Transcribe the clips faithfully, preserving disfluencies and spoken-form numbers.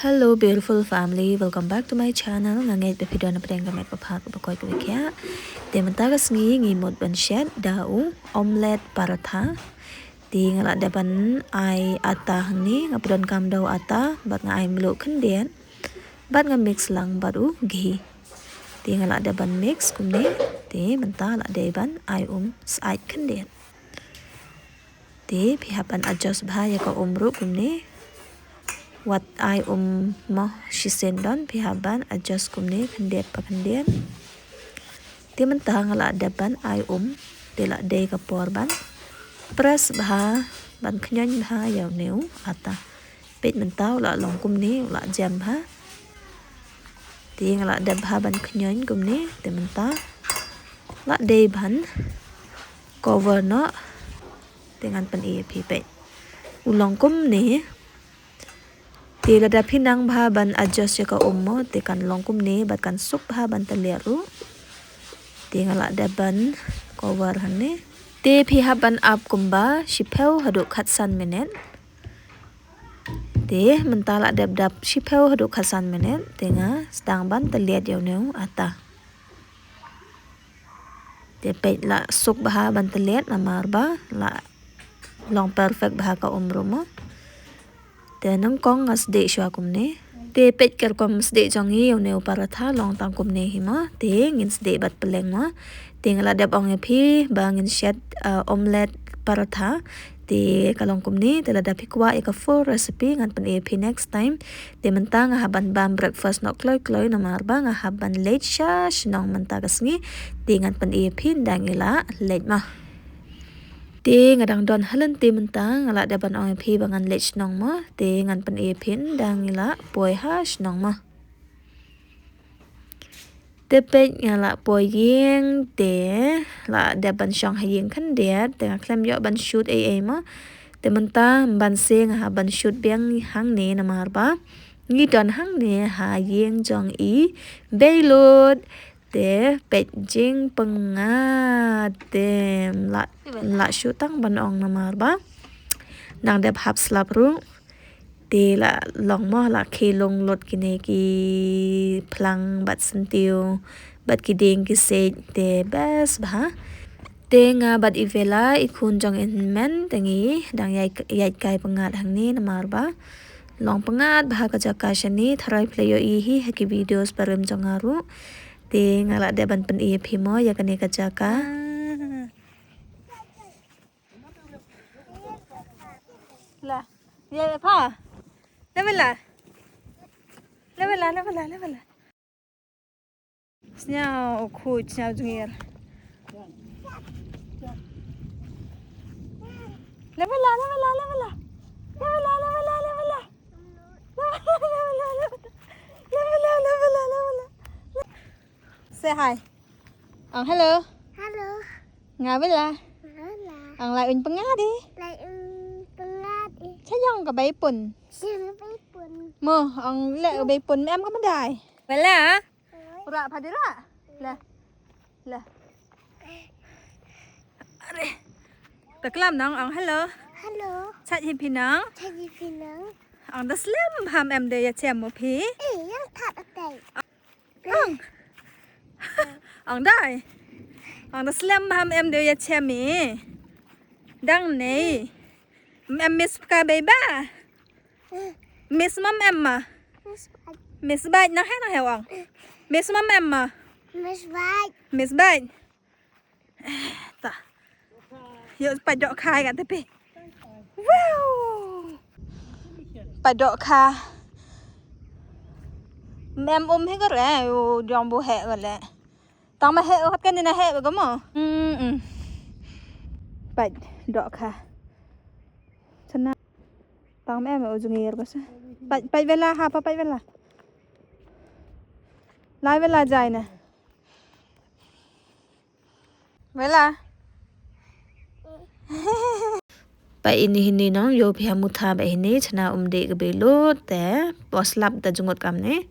Hello beautiful family, welcome back to my channel. Nga ngeit ba phi don hapdeng ka met ka phad, ka ba koit ka ba khiah. Te mynta ka sngi ngi mut ban shet da u omelette paratha. Te nga lah dep ban ai ata hangne, nga pyndonkam da u ata bad nga ai mluh khyndiat bad nga mix lang bad u ghee. Te nga lah dep ban mix kumne. Te mynta lah dei ban ai um syaid khyndiat. Te phi hap ban adjust bha ïa ka um ruh kumne. Wat ai um mo shisien don, phi hap ban adjust kumne khyndiat pa khyndiat. Te mynta nga lah dep ban ai um. Te lah dei ka por ban press bha, ban khñioñ bha ïa une u ata. Peit mynta u lah long kumne, u lah jem bha. Te nga lah dep bha ban khñioñ kumne. Te mynta lah dei ban cover noh. Te ngan pyni ïa phi, peit u long kumne. Te lada phi nang bha ban adjust ïa ka um mo, te kan long kumne bad kan suk bha ban tylliat ruh. Te nga lah dep ban cover hangne. Te phi hap ban ap kumba shiphew haduh khatsan minit. Te mynta lah dep dap shiphew haduh khatsan minit. Te nga sdang ban tylliat ïa une u ata. Te peit lah suk bha ban tylliat namar ba lah long perfect bha ka um ruh mo. Te nyngkong nga sdieh shuwa kumne. Te peit ka rukom sdieh jong ngi ïa une u paratha long tang kumne hi mo. Te ngin sdieh bad pylleng mo. Te nga lah dep ong ïa phi ba ngin shet, uh, omelette paratha. Te ka long kumne, te lada phi kwah ïa ka full recipe ngan pyni ïa phi next time. Te mynta nga hap ban bam breakfast noh kloi kloi namar ba nga hap ban leit sha shnong mynta ka sngi. Te ngan pyni ïa phi ynda ngi lah leit mo. Te nga dang don ha lynti mynta, nga lah dep ban ong ïa phi ba ngan leit shnong mo. Te ngan pyni ïa phi ynda ngi lah poi ha shnong mo. Te peit nga lah poi ïing, te lah dep ban shong ha ïing khyndiat. Te nga khlem ïoh ban shoot ei ei mo. Te mynta ym ban se nga hap ban shoot biang hangne namar ba ngi don hangne ha ïing jong i Beilut. Te peit jingpyngngad, te ym lah, ym lah shuh tang ban ong namar ba nang dep hap slap ruh. Te lah long mo, lah khie lung lut kine ki phlang bad syntiew bad ki dieng ki siej, te best bha. Te nga bad i Vela, i khun jong i hynmen, te ngi dang ïai, ïai kai pyngngad hangne namar ba long pyngngad bha ka jaka shane. Tharai phi la ïohi hi ha ki videos barim jong nga ruh. Te nga lah dep ban pyni ïa phi mo ïa kane ka jaka. La. Ïa pha. La Vela. La Vela, la Vela, la Vela. Sñiaw khuid, sñiaw jngiar. La Vela, la Vela, la Vela. La Vela, la Vela, la Vela. La Vela, la Vela, la Vela. Say hi. Ong hello. Hello. Nga Vela. Hello. Ong lai un pyngngad i. Lai un pyngngad i. Sha ïong ka bei pun. Sha ïong ka bei pun. Mo, ong leh ka bei pun, em ka medai. Vela. Ura pha dira. La. La. Are. Ta klam nong, ong hello. Hello. Chat hi phi nong. Chat hi phi nong. Ong da slem bha, em de ïa chem mo phi. Eh, ïa that atai. Ong. Ong dai. Ong da slem bha, em de ïa chem i. Dang nei. Em miss ka bei ba. Miss mam em ma. Miss Bait. Miss Bait, nang he, nang he ong. Miss mam em ma. Miss Bait. Miss Bait. Eh, ta. Ïoh pat dohkha kat te phi. Wow. Pat dohkha. Em um hi ka re, u jong bu he ka le. Tang ma he kat kan ni na he ka mo. Mm, mm. Pat dohkha. Sana. Tang me me u jngiar ka sa. Pait, pait Vela ha, pa pait Vela. Lai Vela jai na. Vela. Pait ini hini nong, ïoh phi ha mutha ba hini, chana um dei ka bei lut te, pos lap da jngut kam ne.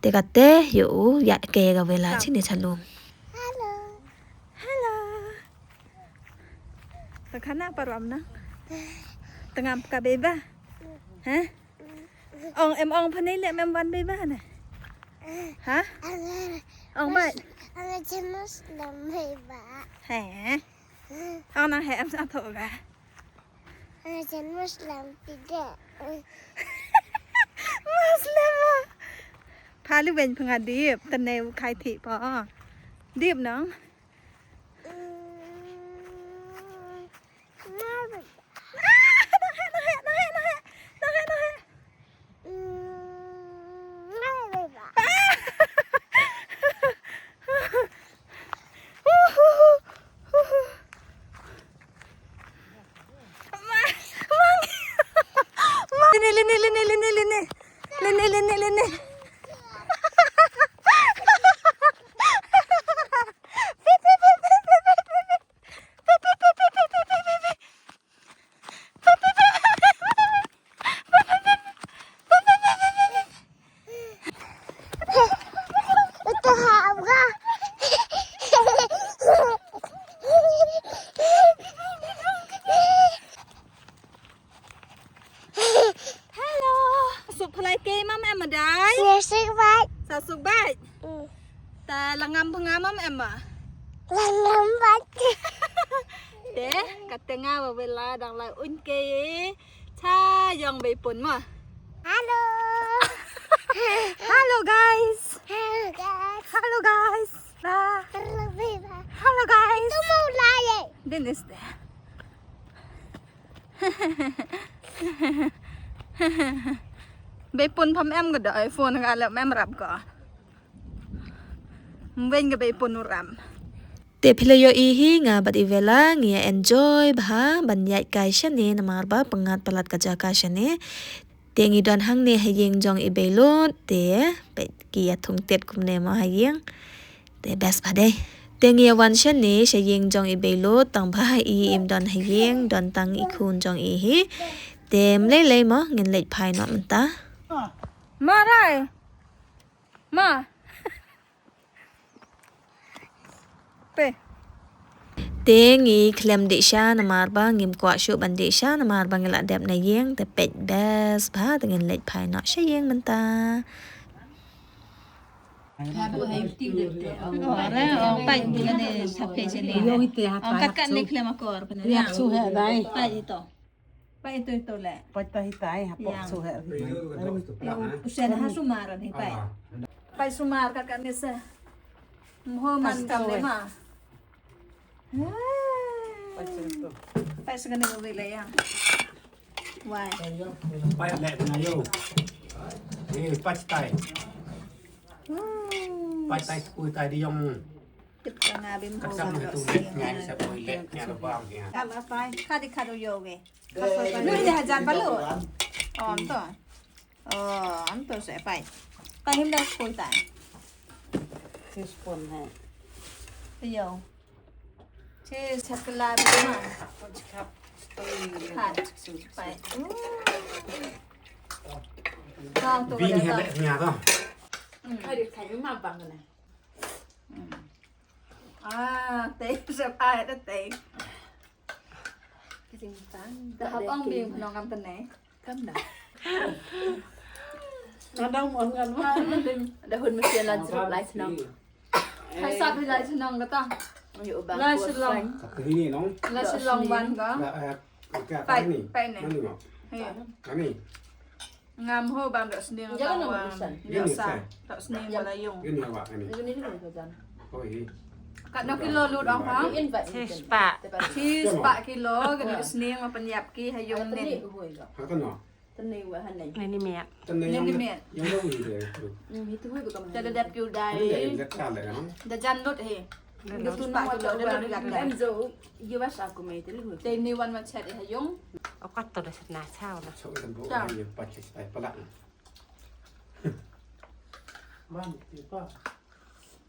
Te kate, ïoh u, ïa ke ka Vela chini chalum. Hello. Hello. Ta khana parom na. Tengam ka bei ba. Ha? Ong em ong phanei le em wan bei ba na. Ha? Ong ba. He. Ong na he em sa tho ba. Muslim. Phalu ben phanga dip tanei u khai thi pa. Dip nong. Lini, lini, lini, lini, lini. Lini, lini, lini. Hello. Suk phalai ke mam em dai. Sa suk bai. Sa suk bai. Ta langam phanga mam em ma. Langam bai. Te, kate nga wa wela dang lai un ke. Cha yong bei pun ma. Hello. Hello guys. Hello guys. Hello guys. Hello guys. Hello guys. Itu mau lai. Din is there. Bei pun pham em ka da iPhone ka la mem rap ka. Mwen ka bei pun u ram. Te phi la ïohi hi nga bad i Vela ngi ïa enjoy bha ban ïaid kai shane namar ba pyngngad palat ka jaka shane. Te ngi don hangne ha ïing jong i Beilut te peit ki ïa thung tet kumne mo ha ïing. Te best bha dei. Te ngi ïa wan shane sha ïing jong i Beilut tang ba i im don ha ïing don tang i khun jong i hi. Te mlei lei mo ngin leit phai noh mynta. Ma rai. Ma. Pe. Te ngi khlem dih sha namar ba ngim kwah shuh ban dih sha namar ba ngi la dep na ïing te peit best bha te ngin leit phai noh sha ïing mynta. Ora ong pait ne sa peit ne. Ong kat kat ne khlem akor pynne. Pait ito. Pait ito ito le. Pait ta hitai ha pok so he. Usen ha sumar ni pait. Pait sumar kat kat ni se. Mho man kam le ma. Pait se kane mo le ya. Wai. Pait le na yo. Eh, pait tai. Pait tai ku tai di yong. Tip ka nga bim ho. Ka sam tu le ngai sa poi le nya ba ya. Ka la pai. Ka di ka do yo ge. Nui de hajan balu. Oh, anto. Oh, anto se pai. Ka him da spoon ta. Spoon hai. Yo. Che chakla bima. Hot cup. Hot. Pai. Ka to. Bin ka he da. Le nya to. Khai khai ma bang ne. Ah, te se pai da te. Ka hap ong bim nong kam tene. Kam da. Nga dang mon ngan ma. Da hun mesti la jrup lai shnong. Hai sap lai shnong kata. Lai shnong. Kata ini nong. Lai shnong ban ka. Pai pai ne. Mani ma. Kani. Ngam ho bam dok sning ka wa. Dok sa. Dok sning ba la yung. Kat no kilo lut ong pha? Chispah. Chispah kilo kani ka sning ma pynïap ki ha yung ne. Nani miat. Nani miat. Te da dep ki u dai. Da jan lut hi. Chispah kilo da lut lat. Te ni wan ma chet ha yung. Okat to da set na chao na.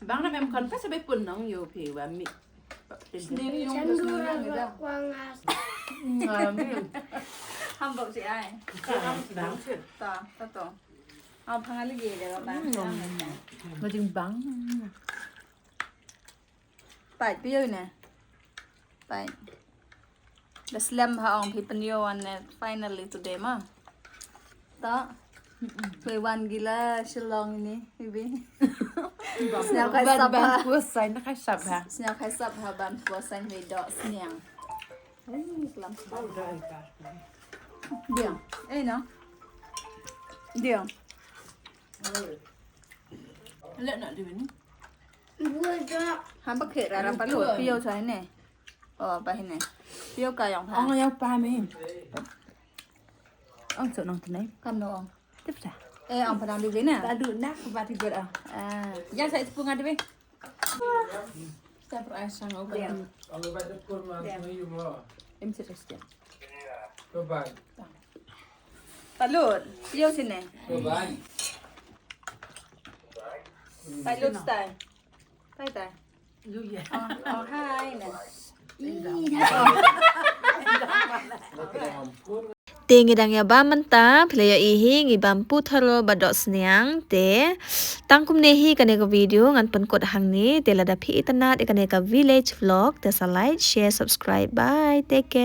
Bang na mem confess ba pun nong yo phi wa mi. Snem yung snem yung da. Ngam. Hambok si ai. Ta ta to. Au phang ali ge de ba. Ma ding bang. Pai pio ne. Pai. Da slem ha ong phi pynïoh wan ne finally today ma. Ta. Phi wan gila Shillong ini, ibi. Sniaw khai sap ha. Sniaw khai sap ha ban puas sain wei dok sniang. Ai, kelam sbah. Diang. Eh, no. Diang. Lek nak di sini. Ham ba khe rara pa lo. Pio sa ini. Oh, pa ini. Pio ka yang pa. Ong yang pa mi. Ong so nong tenai. Kam no ong. Tip sa. Eh, ong padang di sini. Tadu nak ba ti gur ah. Ah. Yang sa itu punga di. Step ra sang au. Em si restian. Talut. Yo sini. Talut style. Tai tai. Oh, oh, hi na. Te ngi dang ïa bam mynta, phi la ïohi ngi bam putharo ba dok sniang. Te tang kumne hi kane ka video ngan pynkut hangne. Te lada phi itynnad ïa kane ka village vlog, te sa like, share, subscribe. Bye, take care.